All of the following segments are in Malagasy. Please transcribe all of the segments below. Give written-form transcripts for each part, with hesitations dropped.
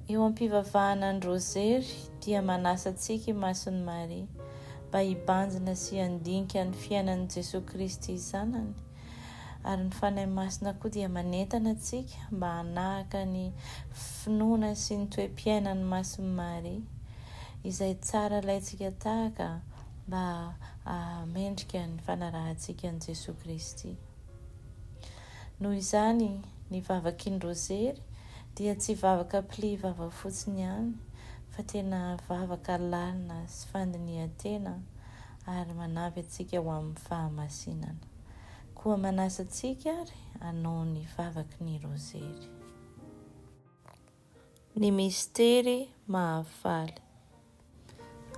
Eo am-pivavahana ny Rozery dia manasa antsika i Masin'i Maria mba hibanjina sy handinika ny fiainan'i Jesoa Kristy Zanany, ary ny Fanahy Masina koa dia manentana antsika mba hanahaka ny finoana sy ny toe-piainan'i Masin'i Maria, izay tsara alaintsika tahaka mba hahamendrika ny fanarahantsika an'i Jesoa Kristy. Noho izany, ny vavaky ny Rozery dia tsy vavaka pli vava fotsiny ihany fa tena vavaka lalina sy fandinihan-tena ary manampy antsika ho amin'ny fahamasinana. Koa manasa antsika ary hanao ny vavaky ny Rozery. Ny mistery mahafaly.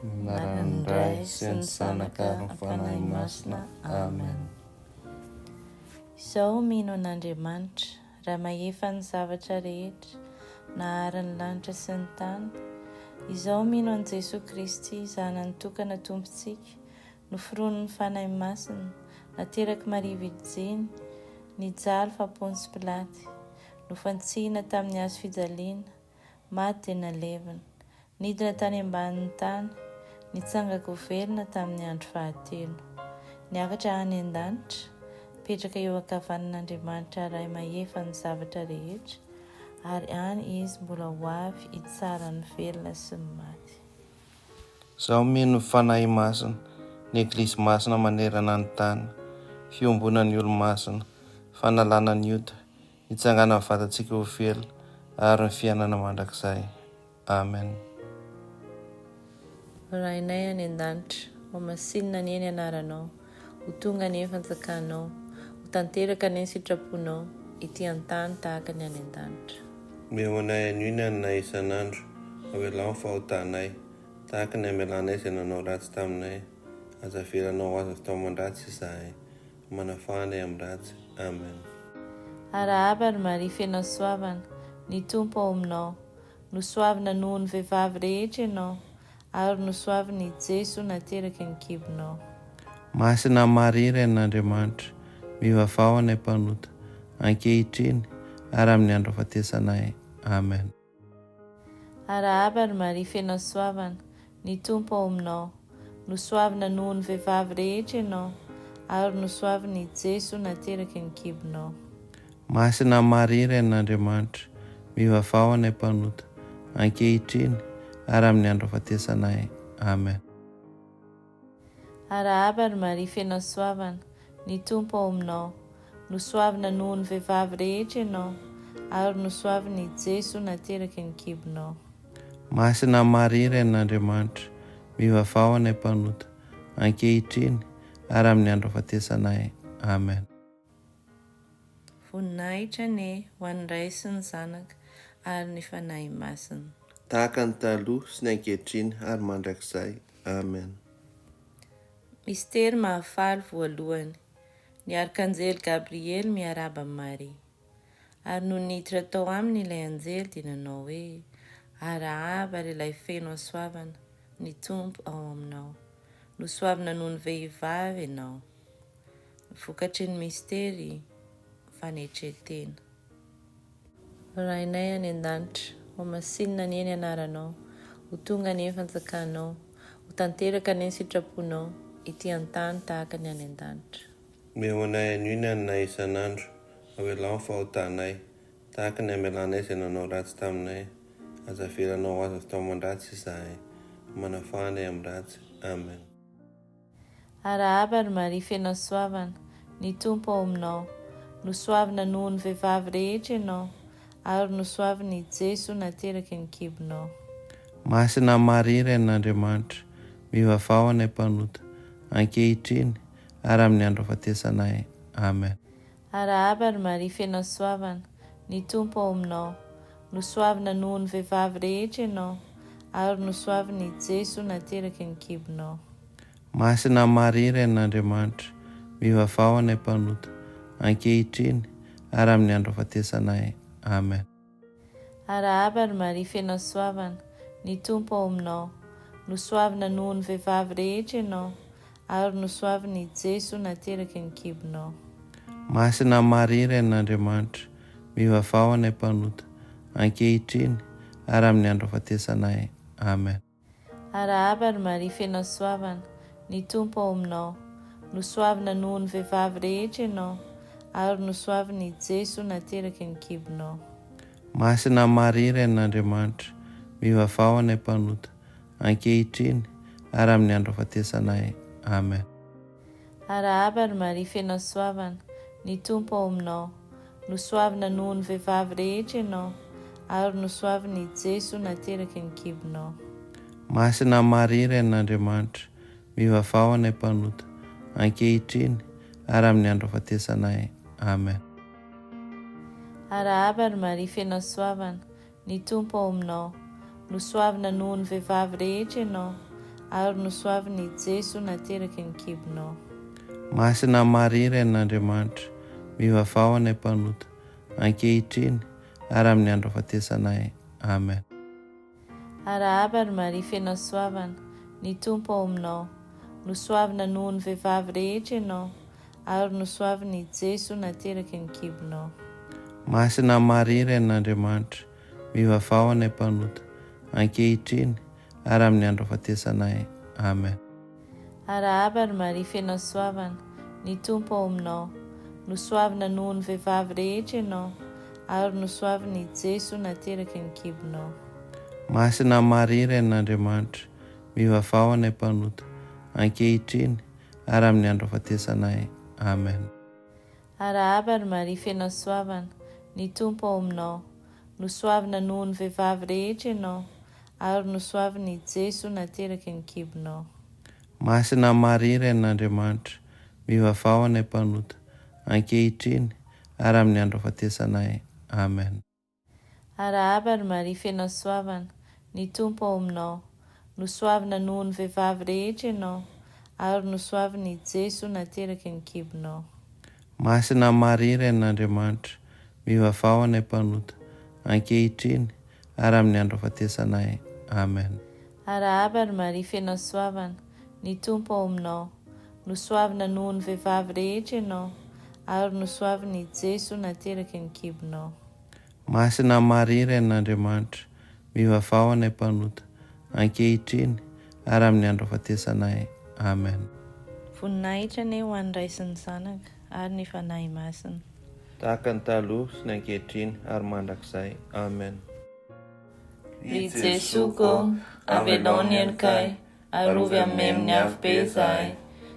Anaran'ny Ray sy ny Zanaka ary ny Fanahy Masina. Amen. Izao mino an'Andriamanitra, Ray mahefa ny zavatra rehetra, nahary ny lanitra sy ny tany. Izao mino an'i Jesoa Kristy, Zanany tokana Tompontsika, noforonin'ny Fanahy Masina, naterak'i Maria Virjiny, nijaly fa Ponsy Pilaty, nofantsihina tamin'ny hazo fijaliana, maty dia nalevina. Nidina tany ambanin'ny tany, nitsangan-ko velona tamin'ny andro fahatelo. Niakatra any an-danitra, mipetraka eo ankavanan'Andriamanitra Ray mahefa ny zavatra rehetra, ary any Izy mbola ho avy hitsara ny velona sy ny maty. Izaho mino ny Fanahy Masina, ny Eglizy masina manerana ny tany, fiombonan'ny olo-masina, fanalana ny ota, hitsanganan'ny vatantsika ho velona, ary ny fiainana mandrakizay. Amen. Rainay any an-danitra, ho masinina anie ny anaranao, ho tonga anie ny fanjakanao, ho tanteraka anie ny sitraponao, ety an-tany tahaka ny any an-danitra. Omeo anay anio ny haninay isan'andro, avelao ny fahotanay, tahaka ny amelanay izay nanao ratsy taminay, aza avelanao ho azo avy taoman-dratsy izahay, fa manafaha anay amin'ny ratsy. Amen. Arahaba ry Maria feno hasoavana, ny Tompo ao aminao. Nosoavina noho ny vehivavy rehetra ianao, ary nosoavina i Jeso nateraky ny kibonao. Masina Maria Renin'Andriamanitra, mivavaha ho anay mpanota, ankehitriny ary amin'ny andro hahafatesanay. Amen. Arahaba ry Maria feno hasoavana, ny Tompo ao aminao. Nosoavina noho ny vehivavy rehetra ianao, ary nosoavina i Jeso nateraky ny kibonao. Masina Maria Renin'Andriamanitra, mivavaha ho anay mpanota, ankehitriny ary amin'ny andro hahafatesanay. Amen. Arahaba ry Maria feno hasoavana, ny Tompo ao aminao. Nosoavina noho ny vehivavy rehetra ianao, ary nosoavina i Jeso nateraky ny kibonao. Masina Maria Renin'Andriamanitra, mivavaha ho anay mpanota, ankehitriny ary amin'ny andro hahafatesanay. Amen. Voninahitra anie ho an'ny Ray sy ny Zanaka ary ny Fanahy Masina. Tahaka ny taloha sy ny ankehitriny ary mandrakizay. Amen. Mistery mahafaly voalohany, ny Arkanjely Gabriely miarahaba an'i Maria. Ary nony niditra tao aminy ilay anjely dia nanao hoe, Arahaba ry ilay feno hasoavana, ny Tompo ao aminao. Nosoavina noho ny vehivavy ianao. Vokatry ny mistery fanetren-tena. Rainay any an-danitra, ho masinina anie ny anaranao, ho tonga anie ny fanjakanao, ho tanteraka anie ny sitraponao, ety an-tany tahaka ny any an-danitra. Omeo anay anio ny haninay isan'andro, avelao ny fahotanay, tahaka ny amelanay izay nanao ratsy taminay, aza avelanao ho azo avy taoman-dratsy izahay, fa manafaha anay amin'ny ratsy. Amen. Arahaba ry Maria feno hasoavana, ny Tompo ao aminao. Nosoavina noho ny vehivavy rehetra ianao, ary nosoavina i Jeso nateraky ny kibonao. Masina Maria Renin'Andriamanitra, mivavaha ho anay mpanota, ankehitriny ary amin'ny andro hahafatesanay. Amen. Arahaba ry Maria feno hasoavana, ny Tompo ao aminao. Nosoavina noho ny vehivavy rehetra ianao, ary nosoavina i Jeso nateraky ny kibonao. Masina Maria Renin'Andriamanitra, mivavaha ho anay mpanota, ankehitriny ary amin'ny andro hahafatesanay. Amen. Arahaba ry Maria feno hasoavana, ny Tompo ao aminao. Nosoavina noho ny vehivavy rehetra ianao, ary nosoavina i Jeso nateraky ny kibonao. Masina Maria Renin'Andriamanitra, mivavaha ho anay mpanota, ankehitriny ary. Ary amin'ny andro hahafatesanay. Amen. Arahaba ry Maria feno hasoavana, ny Tompo ao aminao. Nosoavina noho ny vehivavy rehetra ianao, ary nosoavina i Jeso nateraky ny kibonao. Masina Maria Renin'Andriamanitra, mivavaha ho anay mpanota, ankehitriny ary amin'ny andro hahafatesanay. Amen. Arahaba ry Maria feno hasoavana, ny Tompo ao aminao. Nosoavina noho ny vehivavy rehetra ianao, ary nosoavina i Jeso nateraky ny kibonao. Masina Maria Renin'Andriamanitra, mivavaha ho anay mpanota, ankehitriny ary amin'ny andro hahafatesanay. Amen. Arahaba ry Maria feno hasoavana, Ny Tompo ao aminao. Nosoavina noho ny vehivavy rehetra ianao, ary nosoavina i Jeso nateraky ny kibonao. Masina Maria Renin'Andriamanitra, mivavaha ho anay mpanota, ankehitriny ary amin'ny andro hahafatesanay. Amen. Arahaba ry Maria feno hasoavana, ny Tompo ao aminao. Nosoavina noho ny vehivavy rehetra ianao, Ary nosoavin' i Jeso nateraky ny kibonao. Masina Maria Renin'Andriamanitra, mivavaha ho anay mpanota, ankehitriny ary amin'ny andro hahafatesanay. Amen. Arahaba ry Maria feno hasoavana, ny Tompo ao aminao. Nosoavina noho ny vehivavy rehetra ianao, ary nosoavin' i Jeso nateraky ny kibonao. Masina Maria Renin'Andriamanitra, mivavaha ho anay mpanota, ankehitriny ary amin'ny andro hahafatesanay. Amen. Arahaba ry Maria feno hasoavana, ny Tompo ao aminao. Nosoavina noho ny vehivavy rehetra ianao, ary nosoavina i Jeso nateraky ny kibonao. Masina Maria Renin'Andriamanitra, mivavaha ho anay mpanota, ankehitriny ary amin'ny andro hahafatesanay. Amen. Arahaba ry Maria feno hasoavana, ny Tompo ao aminao. Nosoavina noho ny vehivavy rehetra ianao, ary nosoavina i Jeso nateraky ny kibonao. Masina Maria Renin'Andriamanitra, mivavaha ho anay mpanota, ankehitriny ary amin'ny andro hahafatesanay. Amen. Arahaba ry Maria feno hasoavana, ny Tompo ao aminao. Nosoavina noho ny vehivavy rehetra ianao, ary nosoavina i Jeso nateraky ny kibonao. Masina Maria Renin'Andriamanitra, mivavaha ho anay mpanota, ankehitriny ary amin'ny andro hahafatesanay. Amen. Voninahitra anie ho an'ny Ray sy ny Zanaka ary ny Fanahy Masina. Tahaka ny taloha sy ny ankehitriny ary mandrakizay. Amen. Ry Jesoa ô, avelao ny helokay, Arovy amin'ny memin'ny afobe izahay.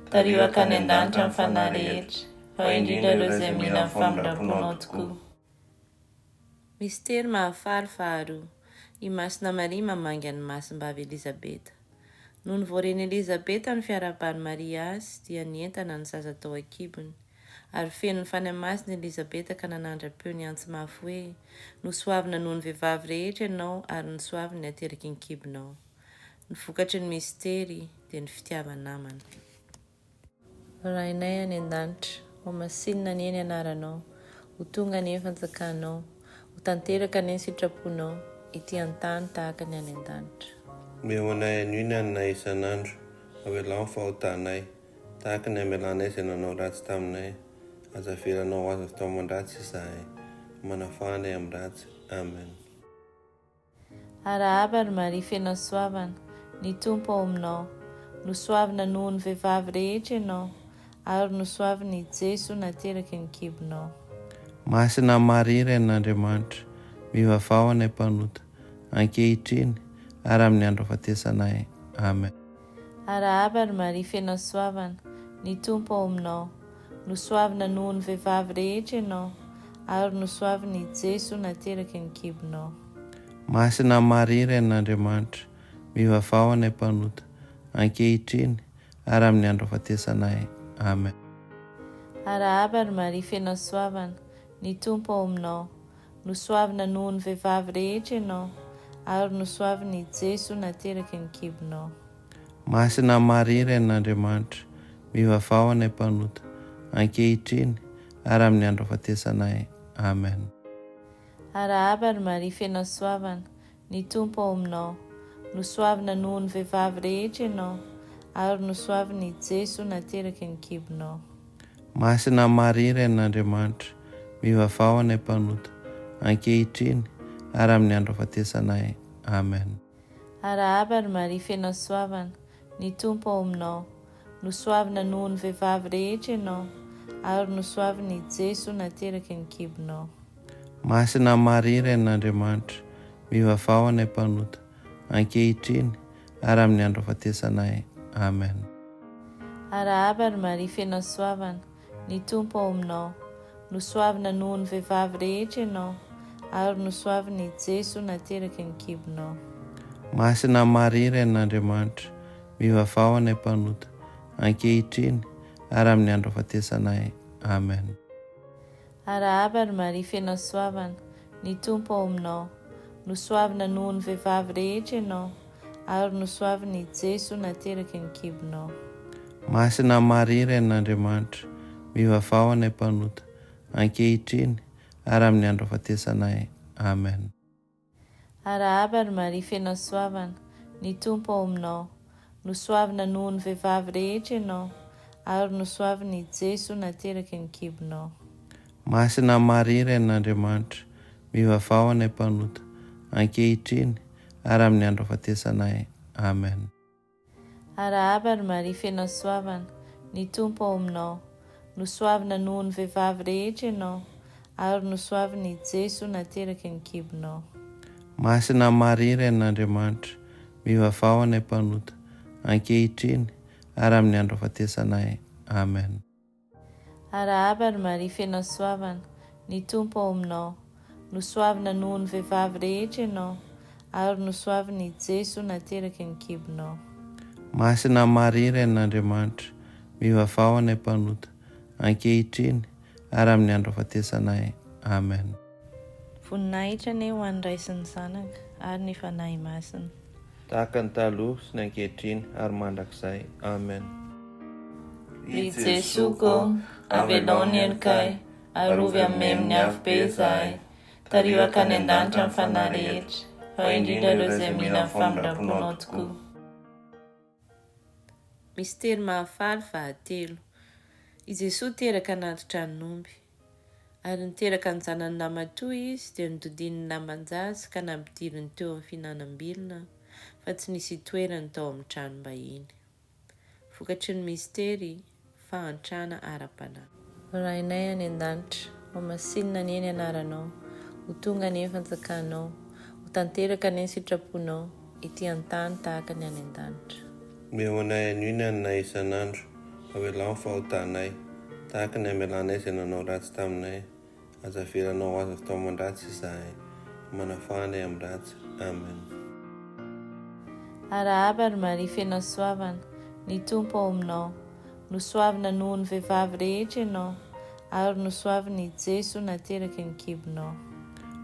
Tariho hankany an-danitra ny fanahy rehetra, fa indrindra ireo izay mila ny famindram-ponao tokoa. Mistery mahafaly faharoa, I Masina Maria mamangy an'i Masimbavy Elizabeta. Nony voaren'i Elizabeta ny fiarahaban'i Maria azy, dia nientana ny zaza tao an-kibony. Ary feno ny Fanahy Masina Elizabeta ka nanandra-peo niantso mafy hoe, Nosoavina noho ny vehivavy rehetra ianao ary nosoavina ny ateraky ny kibonao. Ny vokatry ny mistery dia ny fitiava-namana. Rainay any an-danitra, ho masinina anie ny anaranao, ho tonga anie ny fanjakanao, ho tanteraka anie ny sitraponao, ety an-tany tahaka ny any an-danitra. Omeo anay anio ny haninay isan'andro, avelao ny fahotanay, tahaka ny amelanay izay nanao ratsy taminay, aza avelanao ho azo avy taoman-dratsy izahay, fa manafaha anay amin'ny ratsy. Amen. Arahaba ry Maria feno hasoavana, ny Tompo ao aminao. Nosoavina noho ny vehivavy rehetra ianao, ary nosoavina i Jeso nateraky ny kibonao. Masina Maria Renin'Andriamanitra, mivavaha ho anay mpanota, ankehitriny ary amin'ny andro hahafatesanay. Amen. Arahaba ry Maria feno hasoavana, ny Tompo ao aminao. Nosoavina noho ny vehivavy rehetra ianao, ary nosoavina i Jeso nateraky ny kibonao. Masina Maria Renin'Andriamanitra, mivavaha ho anay mpanota, ankehitriny ary amin'ny andro hahafatesanay. Amen. Arahaba ry Maria feno hasoavana, ny Tompo ao aminao. Nosoavina noho ny vehivavy rehetra ianao, ary nosoavina i Jeso nateraky ny kibonao. Masina Maria Renin'Andriamanitra, mivavaha ho anay mpanota, ankehitriny ary amin'ny andro hahafatesanay. Amen. Arahaba ry Maria feno hasoavana, ny Tompo ao aminao. Nosoavina noho ny vehivavy rehetra ianao, ary nosoavina i Jeso nateraky ny kibonao. Masina Maria Renin'Andriamanitra, mivavaha ho anay mpanota, ankehitriny ary amin'ny andro hahafatesanay. Amen. Arahaba ry Maria feno hasoavana, ny Tompo ao aminao. Nosoavina noho ny vehivavy rehetra ianao, ary nosoavina i Jeso nateraky ny kibonao. Masina Maria Renin'Andriamanitra, mivavaha ho anay mpanota, ankehitriny ary amin'ny andro hahafatesanay. Amen. Arahaba ry Maria feno hasoavana, ny Tompo ao aminao. Nosoavina noho ny vehivavy rehetra ianao, ary nosoavina i Jeso nateraky ny kibonao. Masina Maria Renin'Andriamanitra, mivavaha ho anay mpanota, ankehitriny ary amin'ny andro hahafatesanay. Amen. Arahaba ry Maria feno hasoavana, ny Tompo ao aminao. Nosoavina noho ny vehivavy rehetra ianao, ary nosoavina i Jeso nateraky ny kibonao. Masina Maria Renin'Andriamanitra, mivavaha ho anay mpanota, ankehitriny ary amin'ny andro hahafatesanay. Amen. Arahaba ry Maria feno hasoavana, ny Tompo ao aminao. Nosoavina noho ny vehivavy rehetra ianao, ary nosoavina i Jeso nateraky ny kibonao. Masina Maria Renin'Andriamanitra, mivavaha ho anay mpanota, ankehitriny ary amin'ny andro hahafatesanay. Amen. Arahaba ry Maria feno hasoavana, ny Tompo ao aminao. Nosoavina noho ny vehivavy rehetra ianao, ary nosoavina i Jeso nateraky ny kibonao. Masina Maria Renin'Andriamanitra, mivavaha ho anay mpanota, ankehitriny ary amin'ny andro hahafatesanay. Amen. Arahaba ry Maria feno hasoavana, ny Tompo ao aminao. Nosoavina noho ny vehivavy rehetra ianao, ary nosoavina i Jeso nateraky ny kibonao. Masina Maria Renin'Andriamanitra, mivavaha ho anay mpanota, ankehitriny ary amin'ny andro hahafatesanay. Amen. Voninahitra anie ho an'ny Ray sy ny Zanaka ary ny Fanahy Masina. Tahaka ny taloha sy ny ankehitriny ary mandrakizay. Amen. Ry Jesoa ô, avelao ny helokay, arovy amin'ny memin'ny afobe izahay, tariho hankany an-danitra ny fanahy rehetra, fa indrindra ireo izay mila ny famindram-ponao tokoa. Mistery mahafaly fahatelo. I Jesoa teraka anaty tranon'omby. Ary niteraka ny zanany namatoa izy, dia nodidininy lamban-jaza ka nampidiriny teo amin'ny fihinanam-bilona, fa tsy nisy itoerany tao amin'ny tranom-bahiny. Vokatry ny mistery, fahantrana ara-panahy. Rainay any an-danitra, hohamasinina anie ny anaranao, ho tonga anie ny fanjakanao, ho tanteraka anie ny sitraponao, ety an-tany tahaka ny any an-danitra. Omeo anay anio ny haninay isan'andro, avelao ny fahotanay, tahaka ny amelanay izay nanao ratsy taminay, Aza avelanao ho azo avy taoman-dratsy izahay, fa manafaha anay amin'ny ratsy. Amen. Arahaba ry Maria feno hasoavana, ny Tompo ao aminao. Nosoavina noho ny vehivavy rehetra ianao, ary nosoavina i Jeso nateraky ny kibonao.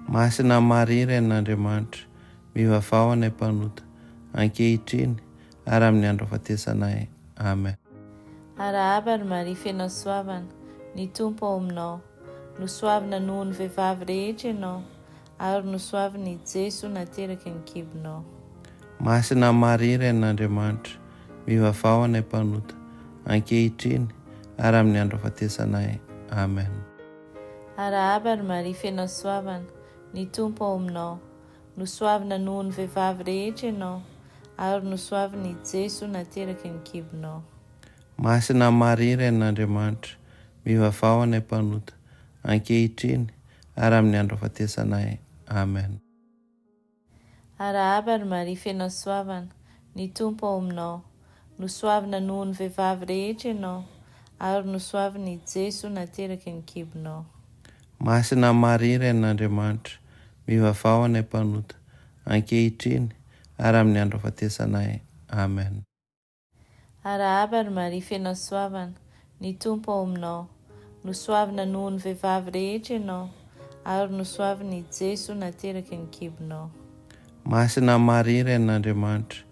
Masina Maria Renin'Andriamanitra, mivavaha ho anay mpanota, ankehitriny ary amin'ny andro hahafatesanay. Amen. Arahaba ry Maria feno hasoavana, ny Tompo ao aminao. Nosoavina noho ny vehivavy rehetra ianao, ary nosoavina i Jeso nateraky ny kibonao. Masina Maria Renin'Andriamanitra, mivavaha ho anay mpanota, ankehitriny ary amin'ny andro hahafatesanay. Amen. Arahaba ry Maria feno hasoavana, ny Tompo ao aminao. Nosoavina noho ny vehivavy rehetra ianao, ary nosoavina i Jeso nateraky ny kibonao. Masina Maria Renin'Andriamanitra, mivavaha ho anay mpanota, ankehitriny ary amin'ny andro hahafatesanay. Amen. Arahaba ry Maria feno hasoavana, ny Tompo ao aminao. Nosoavina noho ny vehivavy rehetra ianao, ary nosoavina i Jeso nateraky ny kibonao. Masina Maria Renin'Andriamanitra, mivavaha ho anay mpanota, ankehitriny ary amin'ny andro hahafatesanay. Amen. Arahaba ry Maria feno hasoavana, ny Tompo ao aminao. Nosoavina noho ny vehivavy rehetra ianao, ary nosoavina i Jeso nateraky ny kibonao. Masina Maria Renin'Andriamanitra,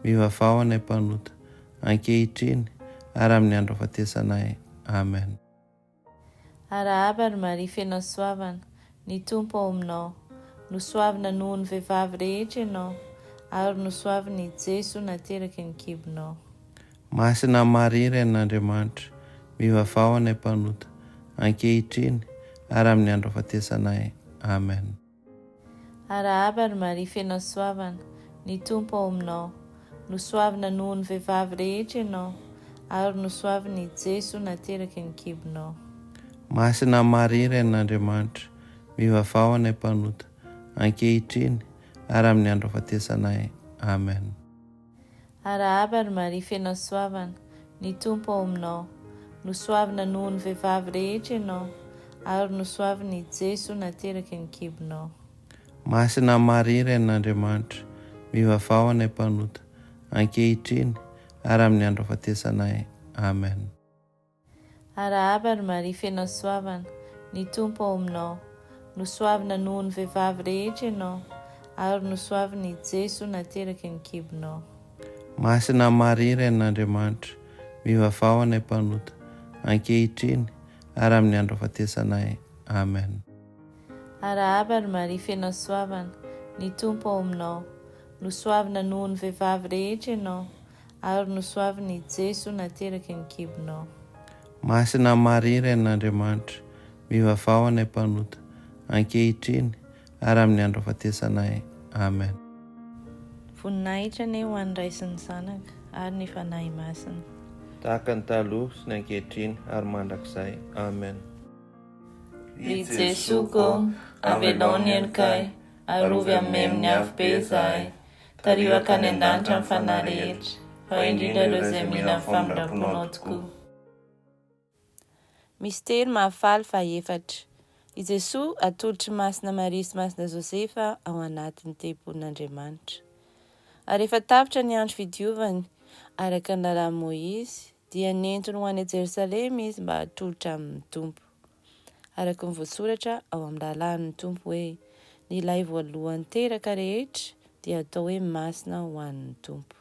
mivavaha ho anay mpanota, ankehitriny ary amin'ny andro hahafatesanay. Amen. Arahaba ry Maria feno hasoavana, ny Tompo ao aminao. Nosoavina noho ny vehivavy rehetra ianao, ary nosoavina i Jeso nateraky ny kibonao. Masina Maria Renin'Andriamanitra, mivavaha ho anay mpanota, ankehitriny ary amin'ny andro hahafatesanay. Amen. Arahaba ry Maria feno hasoavana, ny Tompo ao aminao. Nosoavina noho ny vehivavy rehetra ianao, ary nosoavina i Jeso nateraky ny kibonao. Masina Maria Renin'Andriamanitra, mivavaha ho anay mpanota, ankehitriny ary amin'ny andro hahafatesanay. Amen. Arahaba ry Maria feno hasoavana, ny Tompo ao aminao. Nosoavina noho ny vehivavy rehetra ianao, ary nosoavina i Jeso nateraky ny kibonao. Masina Maria Renin'Andriamanitra, mivavaha ho anay mpanota, ankehitriny ary amin'ny andro hahafatesanay. Amen. Arahaba ry Maria feno hasoavana, ny Tompo ao aminao. Nosoavina noho ny vehivavy rehetra ianao, ary nosoavina i Jeso nateraky ny kibonao. Masina Maria Renin'Andriamanitra, mivavaha ho anay mpanota, ankehitriny ary amin'ny andro hahafatesanay. Amen. Arahaba ry Maria feno hasoavana, ny Tompo ao aminao. Nosoavina noho ny vehivavy rehetra ianao, ary nosoavina i Jeso nateraky ny kibonao. Masina Maria Renin'Andriamanitra, mivavaha ho anay mpanota, ankehitriny ary amin'ny andro hahafatesanay. Amen. Voninahitra anie ho an'ny Ray sy ny Zanaka ary ny Fanahy Masina. Tahaka ny taloha sy ny ankehitriny ary mandrakizay. Amen. Ry Jesoa ô, avelao ny helokay, arovy amin'ny memin'ny afobe izahay, tariho hankany an-danitra ny fanahy rehetra, fa indrindra ireo izay mila ny famindram-ponao tokoa. Mistery mahafaly fahefatra, I Jesoa atolotr'i Masina Maria sy Masina Josefa ao anatin'ny tempolin'Andriamanitra. Ary rehefa tapitra ny andro fidiovany, araka ny lalàn'i Môizy, Dia nentiny ho any Jerosalema izy mba hatolotra amin' ny Tompo, araka ny voasoratra ao amin' ny lalàn' ny Tompo hoe, Ny lahy voalohany teraka rehetra dia hatao hoe masina ho an' ny Tompo.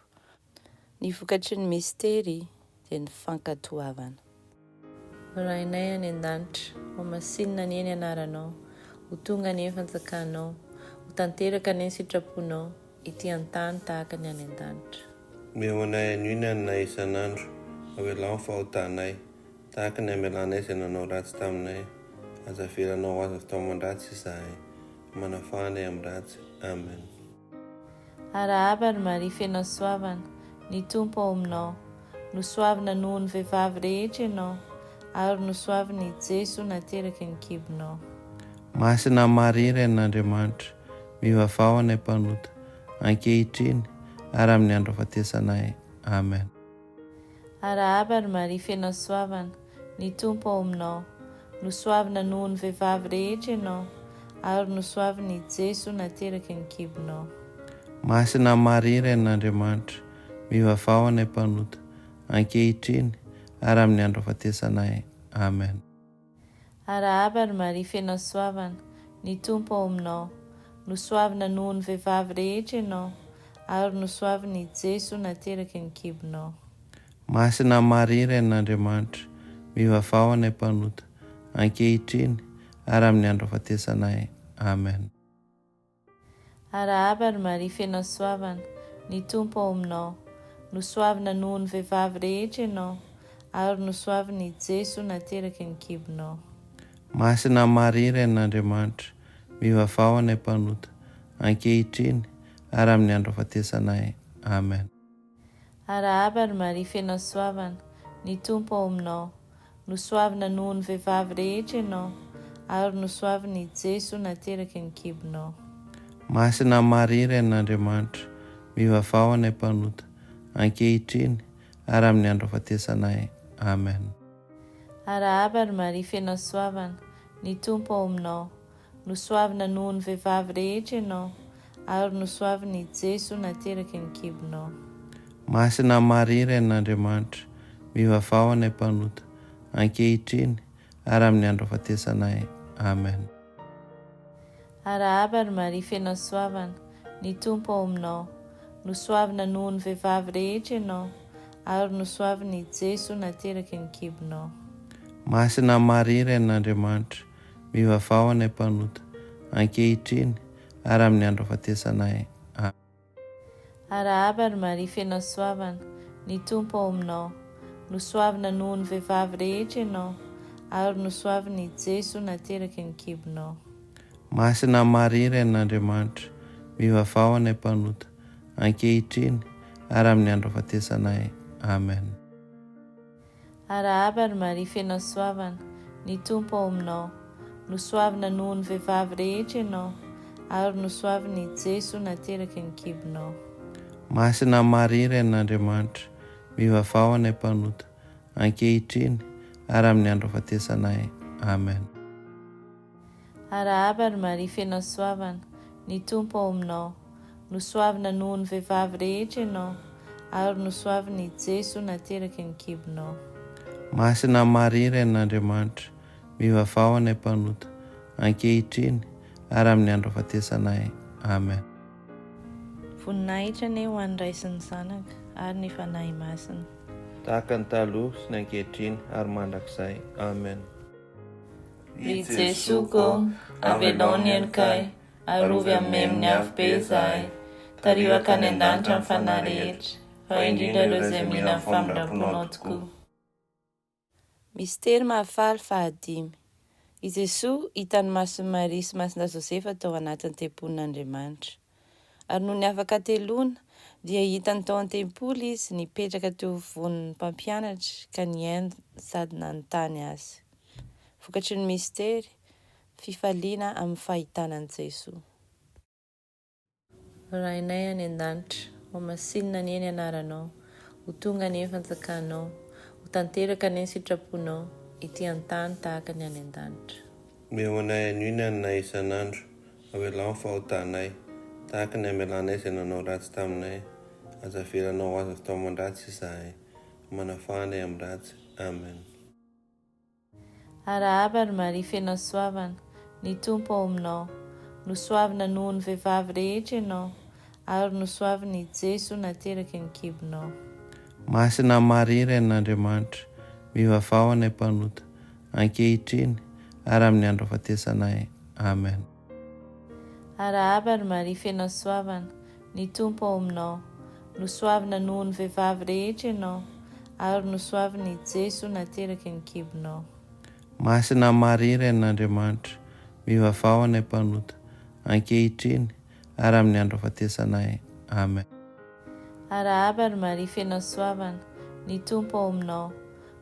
Ny vokatry ny mistery dia ny fankatoavana. Rainay any an-danitra, hohamasinina anie ny anaranao, ho tonga anie ny fanjakanao, ho tanteraka anie ny sitraponao, ety an-tany tahaka ny any an-danitra. Omeo anay anio ny haninay isan'andro, avelao ny fahotanay, tahaka ny amelanay izay nanao ratsy taminay, aza avelanao ho azo avy taoman-dratsy izahay, fa manafaha anay amin'ny ratsy. Amen. Arahaba ry Maria feno hasoavana, ny Tompo ao aminao. Nosoavina noho ny vehivavy rehetra ianao, ary nosoavina i Jeso nateraky ny kibonao. Masina Maria Renin'Andriamanitra, mivavaha ho anay mpanota, ankehitriny ary amin'ny andro hahafatesanay. Amen. Arahaba ry Maria feno hasoavana, ny Tompo ao aminao. Nosoavina noho ny vehivavy rehetra ianao, ary nosoavina i Jeso nateraky ny kibonao. Masina Maria Renin'Andriamanitra, mivavaha ho anay mpanota, ankehitriny ary amin'ny andro hahafatesanay. Amen. Arahaba ry Maria feno hasoavana, ny Tompo ao aminao. Nosoavina noho ny vehivavy rehetra ianao, ary nosoavina i Jeso nateraky ny kibonao. Masina Maria Renin'Andriamanitra, mivavaha ho anay mpanota, ankehitriny ary amin'ny andro hahafatesanay. Amen. Arahaba ry Maria feno hasoavana, ny Tompo ao aminao. Nosoavina noho ny vehivavy rehetra ianao, ary nosoavina i Jeso nateraky ny kibonao. Masina Maria Renin'Andriamanitra, mivavaha ho anay mpanota, ankehitriny ary amin'ny andro hahafatesanay. Amen. Arahaba ry Maria feno hasoavana, ny Tompo ao aminao. Nosoavina noho ny vehivavy rehetra ianao, ary nosoavina i Jeso nateraky ny kibonao. Masina Maria Renin'Andriamanitra, mivavaha ho anay mpanota, ankehitriny ary amin'ny andro hahafatesanay. Amen. Arahaba ry Maria feno hasoavana, ny Tompo ao aminao. Nosoavina noho ny vehivavy rehetra ianao, ary nosoavina i Jeso nateraky ny kibonao. Masina Maria Renin'Andriamanitra, mivavaha ho anay mpanota, ankehitriny ary amin'ny andro hahafatesanay. Amen. Arahaba ry Maria feno hasoavana, ny Tompo ao aminao. Nosoavina noho ny vehivavy rehetra ianao, ary nosoavina i Jeso nateraky ny kibonao. Masina Maria Renin'Andriamanitra, Mivavaha ho anay mpanota, ankehitriny ary amin'ny andro hahafatesanay. Amen. Arahaba ry Maria feno hasoavana, ny Tompo ao aminao. Nosoavina noho ny vehivavy rehetra ianao, ary nosoavina i Jeso nateraky ny kibonao. Masina Maria Renin'Andriamanitra, mivavaha ho anay mpanota, ankehitriny ary amin'ny andro hahafatesanay. Amen. Arahaba ry Maria feno hasoavana, ny Tompo ao aminao. Nosoavina noho ny vehivavy rehetra ianao, ary nosoavina i Jeso nateraky ny kibonao. Masina Maria Renin'Andriamanitra, mivavaha ho anay mpanota, ankehitriny ary amin'ny andro hahafatesanay. Amen. Arahaba ry Maria feno hasoavana, ny Tompo ao aminao. Nosoavina noho ny vehivavy rehetra ianao, ary nosoavina i Jeso nateraky ny kibonao. Masina Maria Renin'Andriamanitra, mivavaha ho anay mpanota, ankehitriny ary amin'ny andro hahafatesanay. Amen. Voninahitra anie ho an'ny Ray sy ny Zanaka ary ny Fanahy Masina. Tahaka ny taloha sy ny ankehitriny ary mandrakizay. Amen. Ry Jesoa ô, avelao ny helokay, arovy amin'ny memin'ny afobe izahay, tariho hankany an-danitra ny fanahy rehetra, fa indrindra ireo izay mila ny famindram-ponao tokoa. Mistery mahafaly fahadimy. I Jesoa hitan'ny mason'i Maria sy Masindahy Josefa tao anatin'ny tempolin'Andriamanitra. Ary nony afaka hateloana, dia hitany tao an-tempoly izy nipetraka teo afovoan'ny mpampianatra ka nihaino sady nanontany azy. Vokatry ny mistery, fifaliana amin'ny fahitana an'i Jesoa. Rainay any an-danitra, hohamasinina anie ny anaranao, ho tonga anie ny fanjakanao, ho tanteraka anie ny sitraponao, ety an-tany tahaka ny any an-danitra. Omeo anay anio ny haninay isan'andro, avelao ny fahotanay, tahaka ny amelanay izay nanao ratsy taminay, aza avelanao ho azo avy taoman-dratsy izahay, fa manafaha anay amin'ny ratsy. Amen. Arahaba ry Maria feno hasoavana, ny Tompo ao aminao. Nosoavina noho ny vehivavy rehetra ianao, ary nosoavina i Jeso nateraky ny kibonao. Masina Maria Renin'Andriamanitra, mivavaha ho anay mpanota, ankehitriny ary amin'ny andro hahafatesanay. Amen. Arahaba ry Maria feno hasoavana, ny Tompo ao aminao. Nosoavina noho ny vehivavy rehetra ianao, ary nosoavina i Jeso nateraky ny kibonao. Masina Maria Renin'Andriamanitra, mivavaha ho anay mpanota, ankehitriny ary amin'ny andro hahafatesanay. Amen. Arahaba ry Maria feno hasoavana, ny Tompo ao aminao.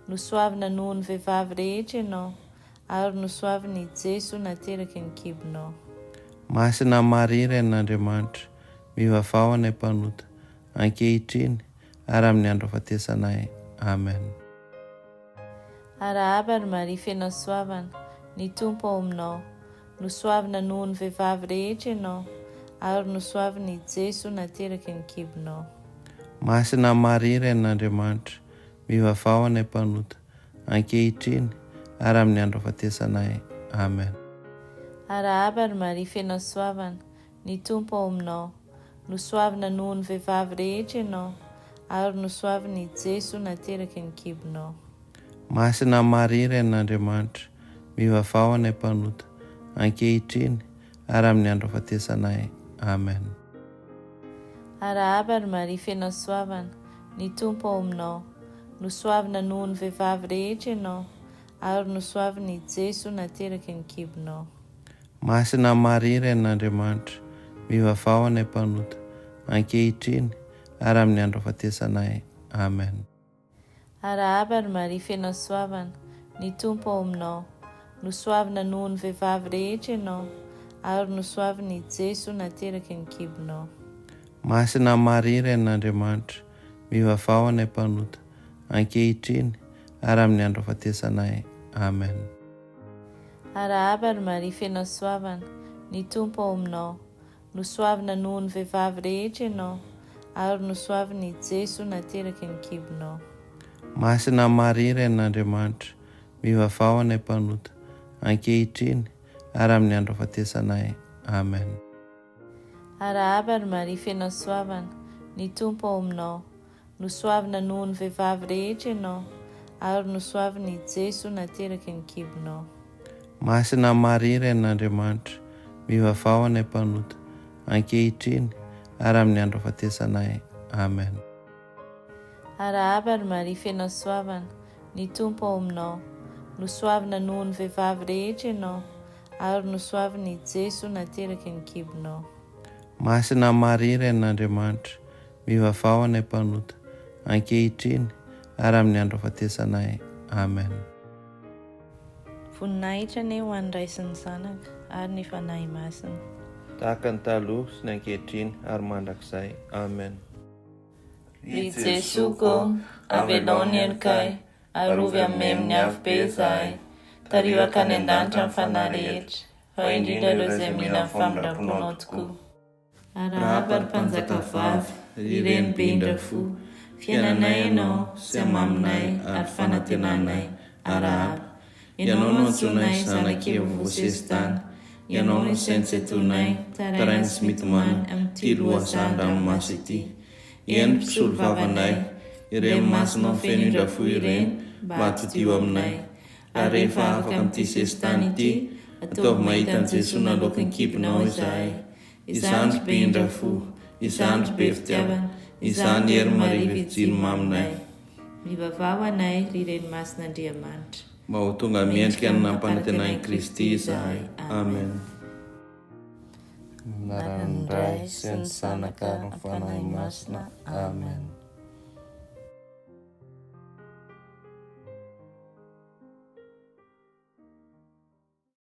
Nosoavina noho ny vehivavy rehetra ianao, Ary nosoavin' i Jeso nateraky ny kibonao. Masina Maria Renin'Andriamanitra, mivavaha ho anay mpanota, ankehitriny ary amin'ny andro hahafatesanay. Amen. Arahaba ry Maria feno hasoavana, ny Tompo ao aminao. Nosoavina noho ny vehivavy rehetra ianao, ary nosoavin' i Jeso nateraky ny kibonao. Masina Maria Renin'Andriamanitra, mivavaha ho anay mpanota, ankehitriny ary amin'ny andro hahafatesanay. Amen. Arahaba ry Maria feno hasoavana, ny Tompo ao aminao. Nosoavina noho ny vehivavy rehetra ianao, ary nosoavina i Jeso nateraky ny kibonao. Masina Maria Renin'Andriamanitra, mivavaha ho anay mpanota, ankehitriny ary amin'ny andro hahafatesanay. Amen. Arahaba ry Maria feno hasoavana, ny Tompo ao aminao. Nosoavina noho ny vehivavy rehetra ianao, ary nosoavina i Jeso nateraky ny kibonao. Masina Maria Renin'Andriamanitra, mivavaha ho anay mpanota, ankehitriny ary amin'ny andro hahafatesanay. Amen. Arahaba ry Maria feno hasoavana, ny Tompo ao aminao. Nosoavina noho ny vehivavy rehetra ianao, ary nosoavina i Jeso nateraky ny kibonao. Masina Maria Renin'Andriamanitra, mivavaha ho anay mpanota, ankehitriny ary amin'ny andro hahafatesanay. Amen. Arahaba ry Maria feno hasoavana, ny Tompo ao aminao. Nosoavina noho ny vehivavy rehetra ianao, ary nosoavina i Jeso nateraky ny kibonao. Masina Maria Renin'Andriamanitra, mivavaha ho anay mpanota, ankehitriny ary amin'ny andro hahafatesanay. Amen. Arahaba ry Maria feno hasoavana, ny Tompo ao aminao. Nosoavina noho ny vehivavy rehetra ianao, ary nosoavina i Jeso nateraky ny kibonao. Masina Maria Renin'Andriamanitra, mivavaha ho anay mpanota, ankehitriny ary amin'ny andro hahafatesanay. Amen. Arahaba ry Maria feno hasoavana, ny Tompo ao aminao. Nosoavina noho ny vehivavy rehetra ianao, Ary nosoavina i Jeso nateraky ny kibonao. Masina Maria Renin'Andriamanitra, mivavaha ho anay mpanota, ankehitriny ary amin'ny andro hahafatesanay. Amen. Voninahitra anie ho an'ny Ray sy ny Zanaka ary ny Fanahy Masina. Tahaka ny taloha sy ny ankehitriny ary mandrakizay. Amen. Ry Jesoa ô, avelao ny helokay, arovy amin'ny memin'ny afobe izahay, tariho hankany an-danitra ny fanahy rehetra, fa indrindra ireo izay mila ny famindram-ponao tokoa. Arahaba ry Mpanjaka vavy, ry Reny be indra fo, fiainanay Ianao sy hamaminay ary fanantenanay, arahaba. Ianao no antsoinay zanak'i Eva voasesitany, Ianao no saintsaintonay, taraina sy mitomany amin'ity lohasahan-dranomaso ity. Eny mpisolovavanay, ireny masonao feno indra fo ireny mba atodiho aminay. Ary rehefa afaka amin'ity sesitany ity, ataovy mahita an'i Jesoa naloaky ny kibonao izahay. Izany ry be indra fo, izany ry be fitiavana, izany hery Maria Virjiny maminay. Mivavaha ho anay, ry Reny Masin'Andriamanitra. Mba ho tonga mendrika ny nampanantenain'i Kristy izahay. Amen. Amin'ny anaran'ny Ray sy ny Zanaka ary ny Fanahy Masina. Amen.